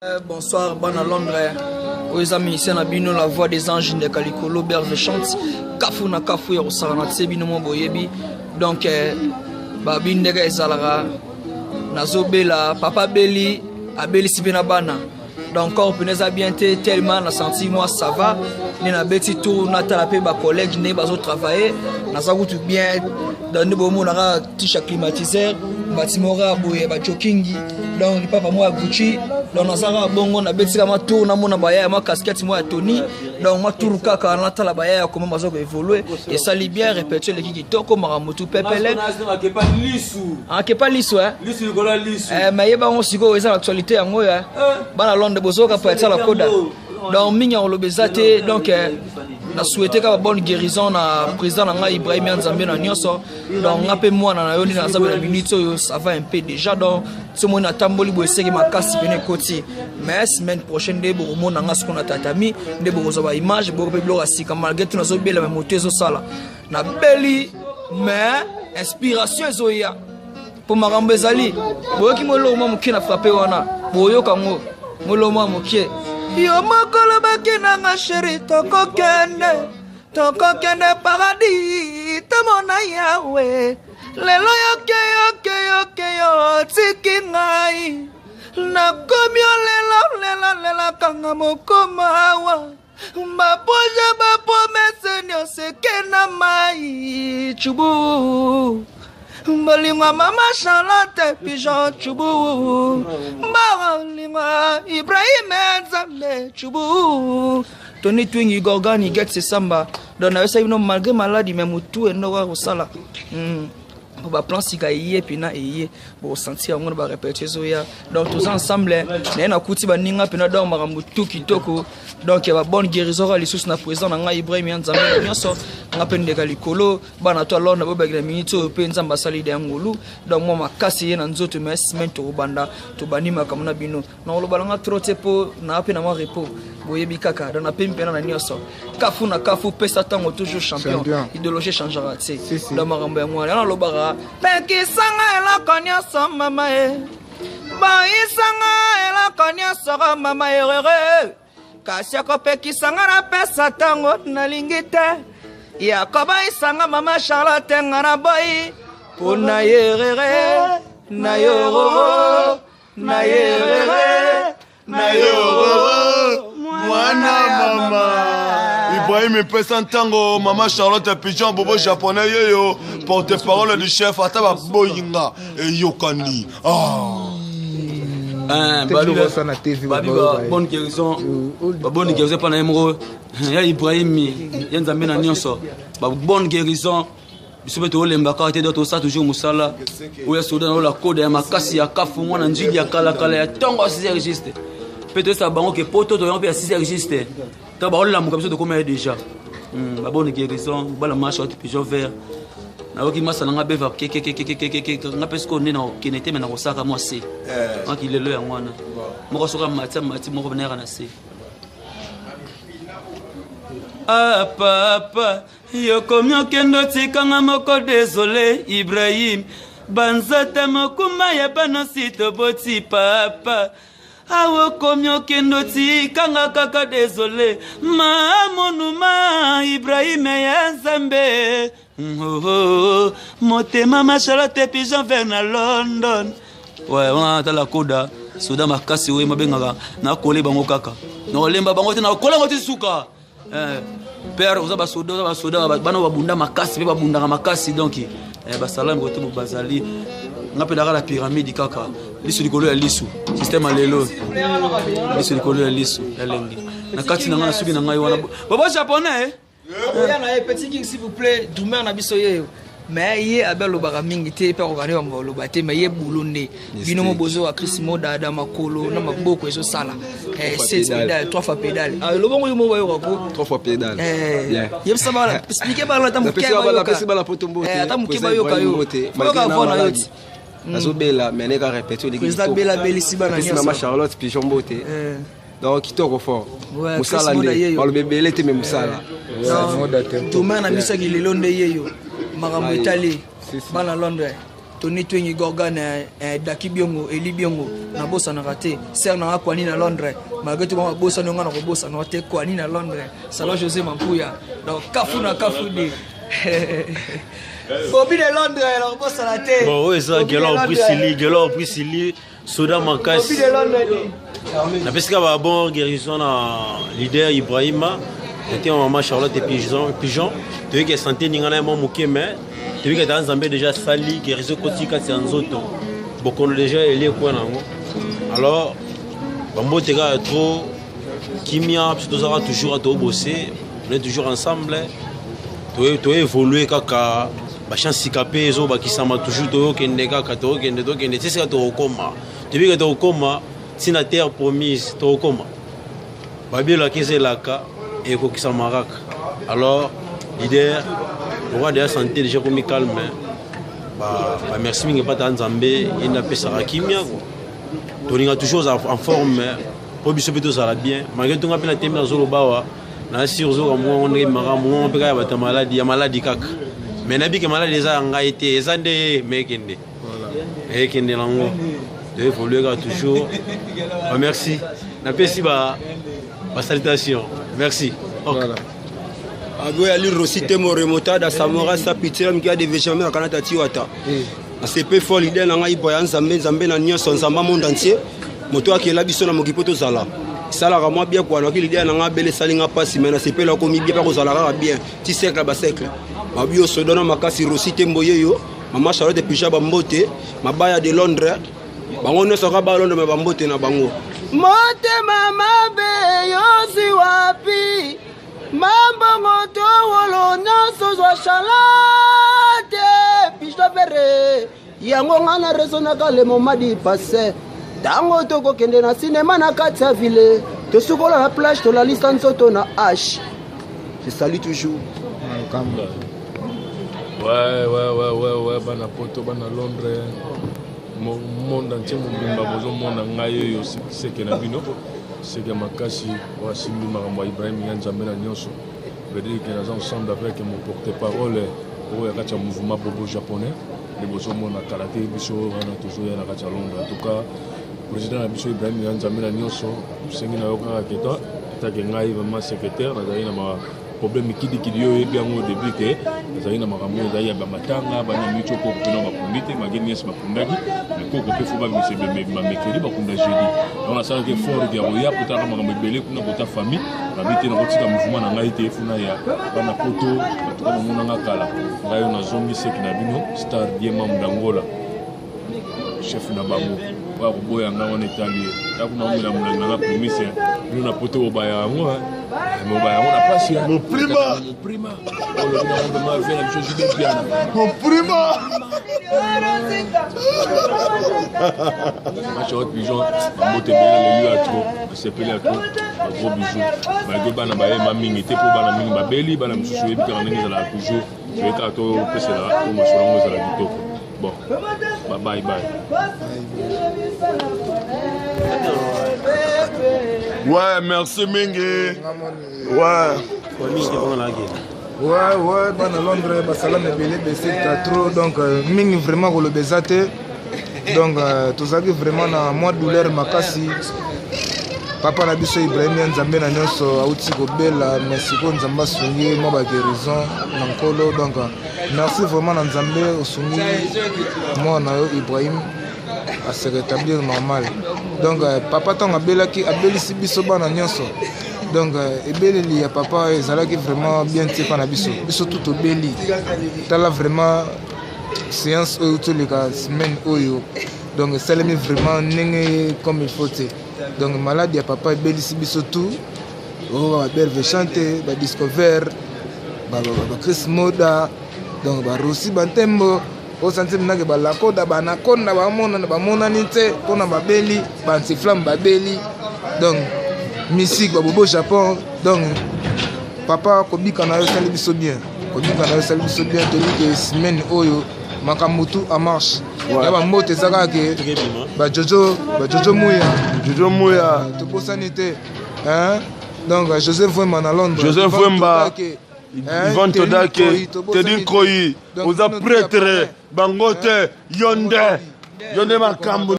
Eh, bonsoir bana Londres. Oyo eza musicien na bino la voix des anges ndeka likolo Berve chante. Kafu na kafu ya kosala na tse bino mo boyebi. Donc eh, babi ndeka ezalaka nazobela papa beli abelisi mpe na bana donc corps mpena eza bien te tellement na senti moi ça va nde nabeti tour natala mpe bacollègue ndenge bazotravaille naza kutu bien donc nde bomonaka tisha climatiseur mbati moko kaka boye bajokingi donc lipapa moko ya gucci donc naza kaka bongo nabetika mwa tour namona bayaya mwa casquette moko ya tony donc mwa tour kaka natala bayaya koma baza koévolue esali bien répétition eleki kitoko makambo tu pepele akepa lisu eh, mais yeba yango sikoyo eza na actualité yango oyo eh. bana londres bozoyoka po atiala koda donc mingi ya koloba eza te donc eh, na souhaite kaka bonne guérison na président na ngai ibrahim ya nzambe na nyonso donc nga mpe mwana na yo nde naza na minute oyo ça va un peu déjà donc so moi natamboli boye eseki makasi pene ekoti mais semaine prochaine nde bokomona nga siko na tatami nde bokozwa baimage boko mpe biloko ya sika malgré tout nazobela me moto ezosala nabeli mais inspiration ezoya mpo makambo ezali boyoki mwa eloko mwa moke na frappe wana boyoka yango mwa eloko mwa moke yo moko olobaki nanga sheri tokokende tokokende paradis tomona yawe lelo yoke yoke yoke yo tiki ngai nakomi olela lela lela kanga mokoma awa baproje bapromese nyonso eke na mai cubu bolingo mama charlotte pigeon cubu bolingo ibrahim nzambe cubu tony twingi gorgani get sesamba donc nayebisaki bino malgré maladi me motu endoko kosala mm. po baplan sika eye mpena eye bokosentir yango na barepetio ezoya donc toza ensemble naye nakuti baninga mpena donc makambo tu kitoko donc ya babonne guérison kaka lisusu na président na ngai ibrahim ya nzambe na nyonso nga mpe ndeka likolo bana to alonda bobakela miniti oyo mpe nzambe asali de ya ngolu donc mwa makasi ye na nzoto mais semaine tokobanda tobandi makambo na bino nakoloba nanga trop te mpo naa mpe na mwa repos boyebi kaka donc napemi mpena na nyonso kafu na kafu pesa ntango toujours champion idéologie echangeaka te donc makambo yango wana nalobaka pekisanga eloko nyonso mama e boyisanga eloko nyonso mama erere kasi akopekisa nga napesa ntango nalingi te yakoboyisanga mama charlotte nga na boyi mpo na yerere na yororo na yerere na yororo mwana mama Ibrahim epesa ntango mama Charlotte Pigeon bobo japonais yeyo porte parole du chef ata baboyi nga eyokani ah. Eh, babi ba bonne guérison ba bonne guérison epa na ye moko ya Ibrahim ya nzambe na nyonso ba bonne guérison biso mpe tolemba kaka te donc tosala toujours mosala oyo ya soda na oyo la koda ya makasi ya kafu mwana njili ya kalakala ya ntongo ya 6 heures juste mpe toyesaka bango ke poto toyango mpe ya 6 heures juste ntango baolamuka biso tokoma ye déjà hmm, babonne guérison bala marche wati pigeon vert nayoki masa na nga beva kekekekekeke nga mpe sikoyo nde nakokende te me nakosaka mwa se eh. maki lelo yango wana moko soki amati amati moko nayaka na se ah papa yokomi okende otikanga moko desole ibrahim banzata mokumba ya bana si toboti papa awa okomi okende otikanga kaka desole mamonuma ibrahim ya nzambe oh, oh, oh. motema mashalote pigeon vert na london wana tala koda soda makasi oyo mabengaka nakole bango kaka nakolemba bango te nakola yango ti suka Eh, père oza basoda oza basoda bana babunda makasi mpe babundaka makasi donc eh, basalami kote bazali nga mpe naka na pyramide kaka lisu likolo ya lisu systeme ya lelo lisu likolo ya lisu ya lenge na kati na ngai na suki na ngai wana bobo japonais eh? oya na ye petit king s'il vous plaît drummer na biso yeyo mais ye abe alobaka mingi te mpe akokani bambo aloba te mais ye bulo nde bino mo bozoka chris modada makolo na maboko ezosala eh, sept pédale trois fois pédale ah, eloba ngo yo moko bayoka ko trois fois pédale eh, yebisa bana explique bana ata moke bayoka eh, ata moke bayoka yo bayoka voix na yo ti hmm. nazobela mais neka répétition président bela belisi bana nyonso mama Charlotte pigeon mbote donc kitoko fort mosala nde baloba ebele te me mosala toma na misaki lelo nde yeyo makambo etali bana londres. Tony Twengi Gorgan eh, eh, Daki Biongo Eli Biongo nabosanaka te sœur na nga Kwani na Londres malgré tout bango babosani nga na kobosana te Kwani na Londres Salon José Mampuya donc kafu na kafu de Bobby de Londres nakobosana te. Bon oyo eza Gelor Priscilli Gelor Priscilli soda makasi napesi kaka ba bon guérison na leader Ibrahima motema mama Charlotte Pigeon Pigeon toyoki ya santé ningana ya mwa moke mais toyoki ata Nzambe déjà asali guérison ekoti kati ya nzoto bokono déjà elie kwa na yango alors bambote kaka trop kimia biso tozalaka toujours tobose on est toujours ensemble toévolue kaka bachance sika mpe ezobakisama toujours toyokende kaka tokokende tokende ti esika tokokoma tobika tokokoma ntina terre promise tokokoma babelaka eza elaka ekokisama kaka alors leader roi de la santé déjà komi calme bamerci mingi epata nzambe ye nde apesaka kimia tolinga toujours ozala en forme mpo biso mpe tozala bien malgré tonga mpe na temi nazoloba awa na sur ozoka mongongo ndenge maka mongongo mpe kaka ya bato ya maladi ya maladi kaka mais nayebi ke maladi eza ya ngai te eza nde ye me ekende ekende nango toevolue kaka toujours ba merci napesi ba basalutation merci ok voilà. Ago ya Rossi Temo remontada Samora sa pitié mkia de jamais akanata tiwata. Asepe fort leader na ngai boya nzambe nzambe na nyonso nzamba monde entier. Moto akela biso na moki po tozala. Esalaka mwa bien kwa naki leader na ngai abele esali nga mpasi me nasepela okomi bien mpe kozala kaka bien ti siècle ba siècle. Babi osodona makasi Rossi Tembo yeyo mama Charlotte Pija bambote mabaya de Londres bango nyonso kaka ba Londres me bambote na bango. Motema mabe yozwi wapi mambongo to wolo nyonso zwa chalate pistofere yango nga na raisonnaka le moment du passé ntango tokokende na sinema na kati ya ville tosukola na plage tolalisa nzoto na h je salue toujours. Ouais, ouais, ouais, ouais, ouais, bana poto, bana Londres, monde entier mobimba bozomona ngai oyo seke na bino seke makasi oyo asimbi makambo ya Ibrahim ya Nzambe na nyonso veut dire que naza ensemble avec mon porte-parole oyo ya kati ya mouvement bobo japonais nde bozomona kala te biso wana tozoya na kati ya Londres. En tout cas président na biso Ibrahim ya Nzambe na nyonso tosengi na yo kaka ke toi etake ngai vraiment secrétaire nazali na ma problème kidikidi yo oyebi yango au début ke ezali na makambo oyo ezali ya bamatanga bana miti okoko mpena bakundi te mage niese bakundaki mais koko mpe fo babimisa ebembe bamercredi bakunda jeudi donc nasalaki effort ya koya kotalaka makambo ebele kuna kota famille nabi te nakotika mouvement na ngai te funa ya bana poto batuka bamonanga kala ngai oyo nazongi seki na bino star diema mudangola chef na bango oyo akoboya ngai wana etali ye ta kuna omela molangi nanga promise bino na poto bobaya yango mobaya yango na pasi moprima moprima olobi nango vraimen vie na biso jibe mpiana moprima match ya pigeon bambote ebele lelo ya trop asepeli ya trop bagros bijou malgré bana bayema mingi te mpo bana mingi babeli bana mosusu oyebi kaka ndenge ezalaka toujours toye kaka topesela po masolo yango ezala kitoko bon ba bye bye. Ouais, merci mingi. Ouais. Ouais, ouais, bana Londres, basalama ebele beseka trop donc euh, mingi vraiment koloba eza te donc euh, tozalaki vraiment na mwa douleur makasi papa na biso ibrahim ya nzambe na nyonso auti kobela mais sikoyo nzambe asungi ye mwa baguérison na nkolo donc merci vraiment na nzambe osungi mwana na yo ibrahim ase rétablir normal donc euh, papa ntango abelaki abelisi biso bana nyonso donc euh, ebeleli ya papa ezalaki vraiment bien te mpa na biso biso tu tobeli tala vraiment séance oyo toleka semaine oyo donc esalemi vraiment ndenge comme il faut te donc malade ya papa ebelisi biso tout oyo baberve chante badiscover bachris moda donc barosi bantembo osanti minake balakoda banakonda bamonana bamonani te mpona babeli bantiflame babeli donc misike babobo japon donc papa kobika na yo esali biso bien kobika na yo esali biso bien toyebi ke semaine oyo makambo tu en marche ya bambote eza kaka ke bajojo bajojo muya jojo muya tobosani te hein? Donc joseph wemba na londres Joseph Wemba. Ivan Todake, Teddy Nkoyi, oza prêtre, bango te, yo nde, yo nde makambo.